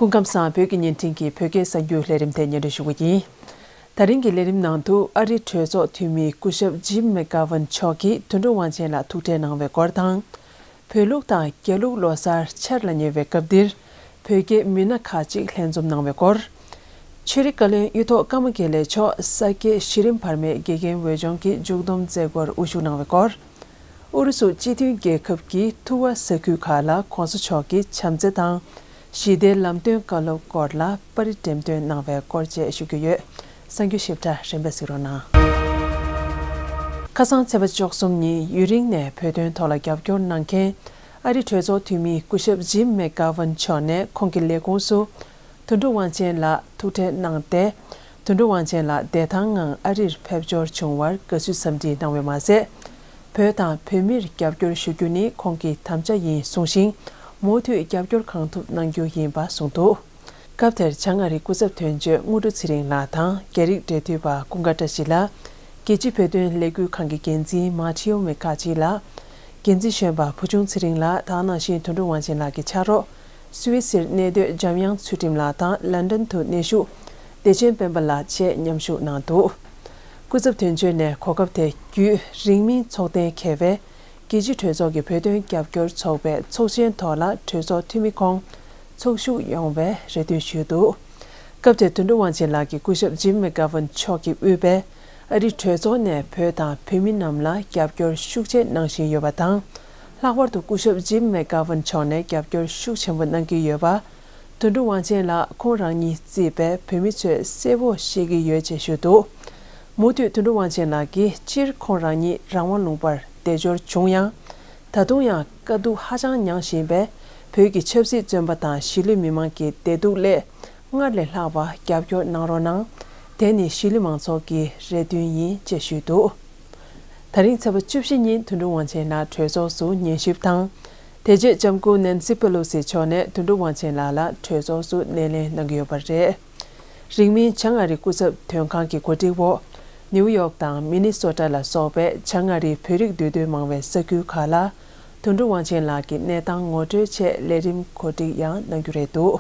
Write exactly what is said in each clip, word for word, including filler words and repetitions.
སྐུ་ཁམས་བཟང་། བོད་ཀྱི་བརྙན་འཕྲིན་གྱི་བོད་སྐད་གསར་འགྱུར་ལས་རིམ་དེ་སྙན་སྒྲོན་ཞུ་གི་ཡིན། ད་རིང་གི་ལས་རིམ་ནང་དུ་ཨ་རིའི་གྲོས་ཚོགས་འཐུས་མི་སྐུ་ཞབས་ཇིམ་མེག་གྷ་ཝན་མཆོག་གིས་དོན་གྲུབ་དབང་ཆེན་ལགས་ཐུག་འཕྲད་གནང་བའི་སྐོར་དང་། བོད་ལུགས་དང་རྒྱ་ལུགས་ལོ་གསར་འཆར་ལ་ཉེ་བའི་སྐབས་འདིར། བོད་སྐད་མི་སྣ་ཁག་ཅིག་ལྷན་འཛོམས་གནང་བའི་སྐོར། ཆོས་རིག་བཀའ་བློན་གཡུ་ཐོག་ཀརྨ་དགེ་ལེགས་མཆོག་ས་སྐྱའི་གཞི་རིམ་བར་མའི་དགེ་རྒན་འོས་སྦྱོང་གི་མཇུག་བསྡོམས་མཛད་སྒོར་དབུ་བཞུགས་གནང་བའི་སྐོར། ཨུ་རུ་སུ་སྤྱི་མཐུན་རྒྱལ་ཁབ་ཀྱི་ཐུ་ཝ་ས་ཁུལ་ཁག་ལ་གོང་ས་མཆོག་གིས་བྱམས་བརྩེ་དང་ཞི་བདེའི་ལམ་སྟོན་བཀའ་སློབ་སྐོར་ལ་པར་རིས་འགྲེམས་སྟོན་གནང་བའི་སྐོར་བཅས་ཞུ་རྒྱུ་ཡོད། གསར་འགྱུར་ཞིབ་ཕྲ་རིམ་པས་གཟིགས་རོགས་གནང་། ཁ་སང་ཚེས་པ་བཅུ་གསུམ་ཉིན་ཡུན་རིང་ནས་བོད་དོན་ཐོག་ལ་རྒྱབ་སྐྱོར་གནང་མཁན་ཨ་རིའི་གྲོས་ཚོགས་འཐུས་མི་སྐུ་ཞབས་ཇིམ་མེག་གྷ་ཝན་མཆོག་ནས་ཁོང་གི་ལས་ཁུངས་སུ། དོན་གྲུབ་དབང་ཆེན་ལགས་ཐུག་འཕྲད་གནང་སྟེ། དོན་གྲུབ་དབང་ཆེན་ལགས་བདེ་ཐང་ངང་ཨ་རིར་ཕེབས་འབྱོར་བྱུང་བར་དགའ་བསུའི་འཚམས་འདྲི་གནང་བས་མ་ཟད། བོད་དང་བོད་མིར་རྒྱབ་སྐྱོར་ཞུ་རྒྱུ་ནི་ཁོང་གི་དམ་བཅའ་ཡིན་གསུངས་ཤིང་། མུ་མཐུད་རྒྱབ་སྐྱོར་གང་ཐུབ་གནང་རྒྱུ་ཡིན་པ་གསུངས་འདུག་སྐབས་དེར་བྱང་ཨ་རིའི་སྐུ་ཚབ་དོན་གཅོད་དངོས་གྲུབ་ཚེ་རིང་ལགས་དང་རྒྱ་རིགས་འབྲེལ་མཐུད་པ་ཀུན་དགའ་བཀྲ་ཤིས་ལགས། རྒྱལ་སྤྱིའི་བོད་དོན་ལས་འགུལ་ཁང་གི་འགན་འཛིན་མཱ་ཐི་ཡོ་མེ་ཁ་ཆི་ལགས། འགན་འཛིན་གཞོན་པ་བུ་ཆུང་ཚེ་རིང་ལགས། དེ་ནང་བཞིན་དོན་གྲུབ་དབང་ཆེན་ལགས་ཀྱི་ཕྱག་རོགས། སུད་སིར་གནས་སྡོད་འཇམ་དབྱངས་ཚུལ་ཁྲིམས་ལགས་དང་ལན་ཌན་དུ་གནས་བཞུགས་བདེ་ཆེན་སྤེན་པ་ལགས་བཅས་མཉམ་ཞུགས་གནང་འདུག་སྐུ་ཚབ་དོན་གཅོད་ནས་གོ་སྐབས་དེ་བརྒྱུད་རིང་མིན་ཚོགས་གཏན་འཁེལ་བའི་རྒྱལ་སྤྱིའི་གྲོས་ཚོགས་ཀྱི་བོད་དོན་རྒྱབ་སྐྱོར་ཚོགས་པའི་ཚོགས་ཆེན་ཐོག་ལ་གྲོས་ཚོགས་འཐུས་མི་ཁོང་ཚོགས་ཞུགས་ཡོང་བའི་རེ་འདུན་ཞུས་འདུག་སྐབས་དེར་དོན་གྲུབ་དབང་ཆེན་ལགས་ཀྱིས་སྐུ་ཞབས་ཇིམ་མེ་གྷ་ཝན་མཆོག་གིས་དབུས་པའི་ཨ་རིའི་གྲོས་ཚོགས་ནས་བོད་དང་བོད་མི་རྣམས་ལ་རྒྱབ་སྐྱོར་ཤུགས་ཆེ་གནང་བཞིན་ཡོད་པ་དང་། ལྷག་པར་དུ་སྐུ་ཞབས་ཇིམ་མེ་གྷ་ཝན་མཆོག་ནས་རྒྱབ་སྐྱོར་ཤུགས་ཆེན་པོ་གནང་གི་ཡོད་པ། དོན་གྲུབ་དབང་ཆེན་ལགས་ཁོང་རང་ཉིད་བརྩིས་པའི་བོད་མི་ཚོས་གསལ་པོ་ཤེས་ཀྱི་ཡོད་ཅེས་ཞུས་འདུག་མུ་མཐུད་དོན་གྲུབ་དབང་ཆེན་ལགས་ཀྱིས་སྤྱིར་ཁོང་རང་ཉིད་རང་དབང་ལུང་པར་བསྡད་འབྱོར་བྱུང་ཡང་། ད་དུང་ཡང་དཀའ་སྡུག་ཧ་ཅང་མྱངས་བཞིན་པའི་བོད་ཀྱི་ཆབ་སྲིད་བཙོན་པ་དང་གཞིས་ལུས་མི་མང་གི་བདེ་སྡུག་སླད་སྔར་ལས་ལྷག་པ་རྒྱབ་སྐྱོར་གནང་རོགས་གནང་། དེ་ནི་གཞིས་ལུས་མང་ཚོགས་ཀྱི་རེ་འདུན་ཡིན་ཅེས་ཞུས་འདུག་ད་རིང་ཚེས་པ་བཅུ་བཞི་ཉིན་དོན་གྲུབ་དབང་ཆེན་ལགས་གྲོས་ཚོགས་སུ་ཉན་ཞིབ་དང་། དེ་རྗེས་ལྕམ་སྐུ་ནན་སི་པེ་ལོ་སི་མཆོག་ནས་དོན་གྲུབ་དབང་ཆེན་ལགས་ལ་གྲོས་ཚོགས་སུ་སྣེ་ལེན་གནང་གི་ཡོད་པ་རེད། རིང་མིན་བྱང་ཨ་རི་སྐུ་ཚབ་དོན་ཁང་གི་གོ་སྒྲིག་འོག་ནིའུ་ཡོག་དང་མི་ནི་སོ་ཊ་ལ་སོགས་པའི་བྱང་ཨ་རིའི་བོད་རིགས་འདུས་སྡོད་མང་བའི་ས་ཁུལ་ཁག་ལ་དོན་གྲུབ་དབང་ཆེན་ལགས་ཀྱི་གནས་སྟངས་ངོ་སྤྲོད་ཆེད་ལས་རིམ་གོ་སྒྲིག་ཡང་གནང་རྒྱུ་རེད་འདུག་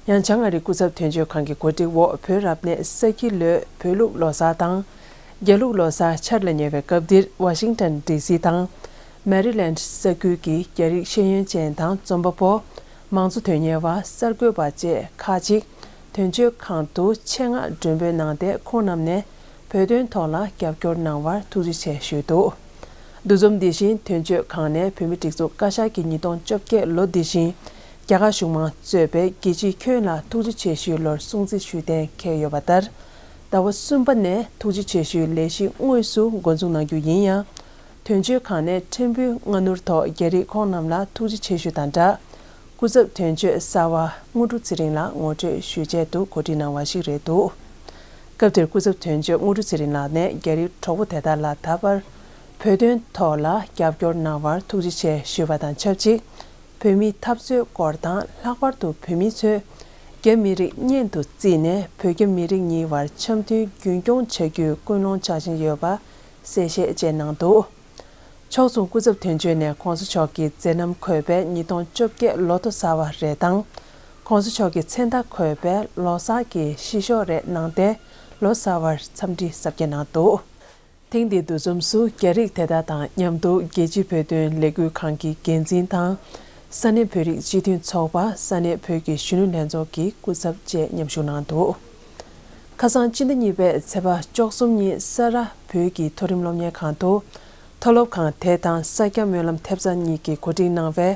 ཡང་བྱང་ཨ་རི་སྐུ་ཚབ་དོན་གཅོད་ཁང་གི་གོ་སྒྲིག་འོག་བོད་རབ་གནས་ས་ཁྱི་ལོའི་བོད་ལུགས་ལོ་གསར་དང་། རྒྱ་ལུགས་ལོ་གསར་འཆར་ལ་ཉེ་བའི་སྐབས་འདིར་ཝ་ཤིང་ཊོན་ཌི་སི་དང་། མེ་རི་ལེན་ཌི་ས་ཁུལ་གྱི་རྒྱ་རིགས་ཤེས་ཡོན་ཅན་དང་རྩོམ་པ་པོ། མང་གཙོ་དོན་གཉེར་བ། གསར་འགོད་པ་བཅས་ཁག་ཅིག་དོན་གཅོད་ཁང་དུ་ཆེད་མངགས་མགྲོན་འབོད་གནང་སྟེ་ཁོང་རྣམས་ནས་བོད་དོན་ཐོག་ལ་རྒྱབ་སྐྱོར་གནང་བར་ཐུགས་རྗེ་ཆེ་ཞུས་འདུག་འདུ་འཛོམས་འདི་བཞིན་དོན་གཅོད་ཁང་ནས་བོད་མིའི་སྒྲིག་འཛུགས་བཀའ་ཤག་གི་ཉིས་སྟོང་བཅོ་བརྒྱད་ལོ་འདི་བཞིན་རྒྱ་གར་གཞུང་མང་གཙོས་པའི་རྒྱལ་སྤྱིའི་ཁྱོན་ལ་ཐུགས་རྗེ་ཆེ་ཞུའི་ལོར་སྲུང་བརྩི་ཞུ་གཏན་འཁེལ་ཡོད་པ་ལྟར། ཟླ་བ་གསུམ་པ་ནས་ཐུགས་རྗེ་ཆེ་ཞུའི་ལས་གཞི་དངོས་སུ་འགོ་འཛུགས་གནང་རྒྱུ་ཡིན་ཡང་། དོན་གཅོད་ཁང་ནས་ཕྲན་བུའི་སྔ་སྣུར་ཐོག་རྒྱ་རིགས་ཁོང་རྣམས་ལ་ཐུགས་རྗེ་ཆེ་ཞུ་དང་སྦྲགས། སྐུ་ཚབ་དོན་གཅོད་གསར་བ་དངོས་གྲུབ་ཚེ་རིང་ལགས་ངོ་སྤྲོད་ཞུས་ཆེད་དུ་གོ་སྒྲིག་གནང་བ་ཞིག་རེད་འདུག་སྐབས་དེར་སྐུ་ཚབ་དོན་གཅོད་དངོས་གྲུབ་ཚེ་རིང་ལགས་ནས་རྒྱ་རིགས་གྲོགས་པོ་དེ་དག་ལ་ད་བར་བོད་དོན་ཐོག་ལ་རྒྱབ་སྐྱོར་གནང་བར་ཐུགས་རྗེ་ཆེ་ཞུས་པ་དང་ཆབས་ཅིག་བོད་མིའི་འཐབ་རྩོད་སྐོར་དང་། ལྷག་པར་དུ་བོད་མི་ཚོས་རྒྱ་མི་རིགས་གཉེན་དུ་བརྩིས་ནས་བོད་རྒྱ་མི་རིགས་གཉིས་བར་འཆམ་མཐུན་རྒྱུན་འཁྱོངས་བྱ་རྒྱུའི་ཀུན་སློང་འཆར་བཞིན་ཡོད་པ་གསལ་བཤད་བཅས་གནང་འདུག་ཕྱོགས་མཚུངས་སྐུ་ཚབ་དོན་གཅོད་ནས་གོང་ས་མཆོག་གི་མཛད་རྣམ་འཁོད་པའི་ཉིས་སྟོང་བཅོ་བརྒྱད་ལོ་ཐོ་གསར་བ་རེ་དང་། གོང་ས་མཆོག་གི་མཚན་རྟགས་འཁོད་པའི་ལོ་གསར་གྱི་ཤིས་ཤོག་རེ་གནང་སྟེ་ལོ་གསར་བར་འཚམས་འདྲི་གཟབ་རྒྱས་གནང་འདུག་ཐེངས་འདིའི་འདུ་འཛོམས་སུ་རྒྱ་རིགས་དེ་དག་དང་མཉམ་དུ་རྒྱལ་སྤྱིའི་བོད་དོན་ལས་འགུལ་ཁང་གི་འགན་འཛིན་དང་། ས་གནས་བོད་རིགས་སྤྱི་མཐུན་ཚོགས་པ། ས་གནས་བོད་ཀྱི་གཞོན་ནུ་ལྷན་ཚོགས་ཀྱི་སྐུ་ཚབ་བཅས་མཉམ་ཞུགས་གནང་འདུག་ཁ་སང་སྤྱི་ཟླ་གཉིས་པའི་ཚེས་པ་བཅུ་གསུམ་ཉིན་ས་རཱ་བོད་ཀྱི་མཐོ་རིམ་སློབ་གཉེར་ཁང་དུ། མཐོ་སློབ་ཁང་དེ་དང་ས་སྐྱ་སྨོན་ལམ་ཐེབས་རྩ་གཉིས་ཀྱིས་གོ་སྒྲིག་གནང་བའི་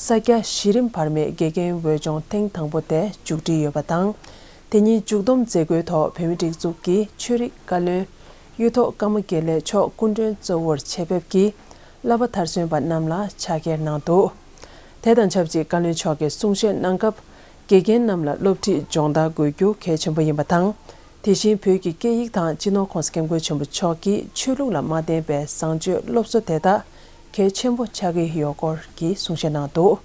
ས་སྐྱ་གཞི་རིམ་བར་མའི་དགེ་རྒན་འོས་སྦྱོང་ཐེངས་དང་པོ་དེ་མཇུག་སྒྲིལ་ཡོད་པ་དང་། དེ་ཉིན་མཇུག་བསྡོམས་མཛད་སྒོའི་ཐོག་བོད་མིའི་སྒྲིག་འཛུགས་ཀྱི་ཆོས་རིག་བཀའ་བློན་གཡུ་ཐོག་ཀརྨ་དགེ་ལེགས་མཆོག་སྐུ་མགྲོན་གཙོ་བོར་ཆེད་ཕེབས་ཀྱིས་བསླབ་པ་མཐར་སོན་པ་རྣམས་ལ་ཕྱག་འཁྱེར་གནང་འདུག་དེ་དང་ཆབས་ཅིག་བཀའ་བློན་མཆོག་གིས་གསུང་བཤད་གནང་སྐབས། དགེ་རྒན་རྣམས་ལ་སློབ་ཁྲིད་སྦྱོང་བརྡར་དགོས་རྒྱུ་གལ་ཆེན་པོ་ཡིན་པ་དང་། དེ་བཞིན་བོད་ཀྱི་སྐད་ཡིག་དང་སྤྱི་ནོར་༸གོང་ས་༸སྐྱབས་མགོན་ཆེན་པོ་མཆོག་གིས་ཆོས་ལུགས་ལ་མ་བརྟེན་པའི་བཟང་སྤྱོད་སློབ་གསོ་དེ་དག་གལ་ཆེན་པོ་ཆགས་ཀྱི་ཡོད་སྐོར་གྱི་གསུང་བཤད་གནང་འདུག་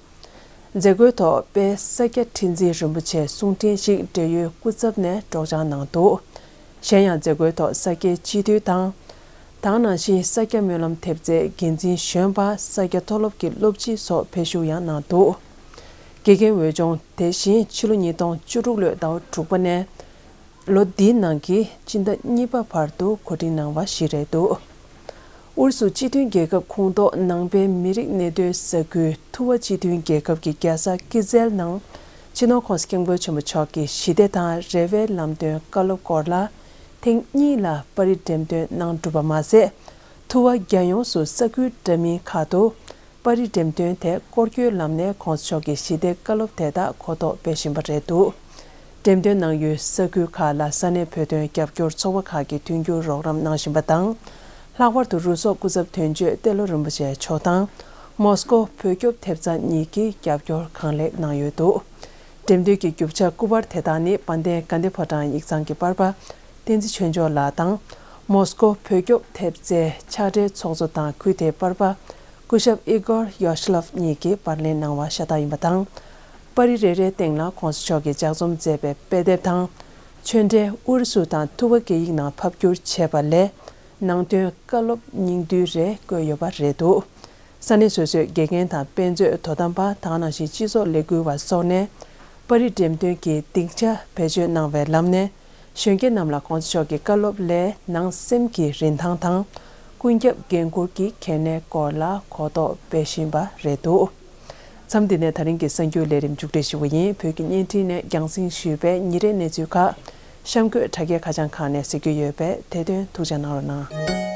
མཛད་སྒོའི་ཐོག་དཔལ་ས་སྐྱ་ཁྲི་འཛིན་རིན་པོ་ཆེའི་གསུང་འཕྲིན་ཞིག་འབྲེལ་ཡོད་སྐུ་ཚབ་ནས་སྒྲོག་སྦྱང་གནང་འདུག་གཞན་ཡང་མཛད་སྒོའི་ཐོག་ས་སྐྱའི་སྤྱི་འཐུས་དང་། དེ་ནང་བཞིན་ས་སྐྱ་སྨོན་ལམ་ཐེབས་རྩའི་འགན་འཛིན་གཞོན་པ། ས་སྐྱ་མཐོ་སློབ་ཀྱི་སློབ་སྤྱི་སོགས་ཕེབས་ཞུགས་ཡང་གནང་འདུག་དགེ་རྒན་འོས་སྦྱོང་དེ་བཞིན་ཕྱི་ལོ་ཉིས་སྟོང་བཅུ་དྲུག་ལོའི་ཟླ་བ་དྲུག་པ་ནས་ལོ་འདིའི་ནང་གི་སྤྱི་ཟླ་གཉིས་པ་བར་དུ་གོ་སྒྲིག་གནང་བ་ཞིག་རེད་འདུག་ཨུ་རུ་སུ་སྤྱི་མཐུན་རྒྱལ་ཁབ་ཁོངས་གཏོགས་ནང་པའི་མི་རིགས་གནས་སྡོད་ས་ཁུལ་ཐུ་བ་སྤྱི་མཐུན་རྒྱལ་ཁབ་ཀྱི་རྒྱལ་ས་ཀི་ཙལ་ནང་སྤྱི་ནོར་༸གོང་ས་༸སྐྱབས་མགོན་ཆེན་པོ་མཆོག་གི་ཞི་བདེ་དང་རེ་བའི་ལམ་སྟོན་བཀའ་སློབ་སྐོར་ལ་ཐེངས་གཉིས་ལ་པར་རིས་འགྲེམས་སྟོན་གནང་གྲུབ་པ་མ་ཟད། ཐུ་བ་རྒྱལ་ཡོངས་སུ་ས་ཁུལ་འདྲ་མིན་ཁག་ཏུ་པར་རིས་འགྲེམས་སྟོན་དེ་སྐོར་སྐྱོད་ལམ་ནས་༸གོང་ས་མཆོག་གི་ཞི་བདེ་བཀའ་སློབ་དེ་དག་གོ་རྟོགས་སྤེལ་བཞིན་པ་རེད་འདུག་འགྲེམས་སྟོན་གནང་ཡུལ་ས་ཁུལ་ཁག་ལ་ས་གནས་བོད་དོན་རྒྱབ་སྐྱོར་ཚོགས་པ་ཁག་གིས་མཐུན་འགྱུར་རོགས་རམ་གནང་བཞིན་པ་དང་། ལྷག་པར་དུ་རུ་ཚོགས་སྐུ་ཚབ་དོན་གཅོད་ཏེ་ལོ་རིན་པོ་ཆེ་མཆོག་དང་། མོ་སྐོ་བོད་སྐྱོབ་ཐེབས་རྩ་གཉིས་ཀྱིས་རྒྱབ་སྐྱོར་གང་ལེགས་གནང་ཡོད་འདུག་འགྲེམས་སྟོན་གྱི་རྒྱུ་ཆ་སྐུ་པར་དེ་དག་ནི་དཔལ་ལྡན་དགའ་ལྡན་ཕོ་བྲང་ཡིག་ཚང་གི་པར་པ་བསྟན་འཛིན་ཆོས་འབྱོར་ལགས་དང་། མོ་སྐོ་བོད་སྐྱོབ་ཐེབས་རྩའི་ཕྱག་སྦྲེལ་ཚོགས་གཙོ་དང་ཁུལ་དེའི་པར་པ་སྐུ་ཞབས་ཨི་གོར་ཡོ་ཤི་ལོབ་གཉིས་ཀྱིས་པར་ལེན་གནང་བ་ཤ་སྟག་ཡིན་པ་དང་། པར་རིས་རེ་རེའི་སྟེང་ལ་༸གོང་ས་མཆོག་གིས་ལྗགས་རྩོམ་མཛད་པའི་དཔེ་དེབ་དང་། ཆོས་འབྲེལ་ཨུ་རུ་སུ་དང་ཐུ་བ་སྐད་ཡིག་ནང་ཕབ་བསྒྱུར་བྱས་པ་ལས་ནང་དོན་བཀའ་སློབ་སྙིང་བསྡུས་རེ་བཀོད་ཡོད་པ་རེད་འདུག་ས་གནས་སོ་སོའི་དགེ་རྒན་དང་དཔེ་མཛོད་དོ་དམ་པ་དེ་ག་ནང་བཞིན་སྤྱི་ཚོགས་ལས་འགུལ་བ་སོགས་ནས་པར་རིས་འགྲེམས་སྟོན་གྱི་སྡིངས་ཆ་བེད་སྤྱོད་གནང་བའི་ལམ་ནས་གཞོན་སྐྱེས་རྣམས་ལ་༸གོང་ས་མཆོག་གི་བཀའ་སློབ་ལས་ནང་སེམས་ཀྱི་རིན་ཐང་དང་ཀུན་ཁྱབ་འགན་འཁུར་གྱི་གལ་གནད་སྐོར་ལ་གོ་རྟོགས་སྤེལ་བཞིན་པ་རེད་འདུག་མཚམས་འདི་ནས་ད་རིང་གི་གསར་འགྱུར་ལས་རིམ་མཇུག་སྒྲིལ་ཞུ་བ་ཡིན། བོད་ཀྱི་བརྙན་འཕྲིན་ནས་རྒྱང་སྲིང་ཞུས་པའི་ཉིན་རེའི་གནས་ཚུལ་ཁག་གཤམ་འཁོད་དྲ་རྒྱའི་ཁ་བྱང་ཁག་ནས་གཟིགས་རྒྱུ་ཡོད་པས་དེ་དོན་ཐུགས་འཇགས་གནང་རོགས་གནང་།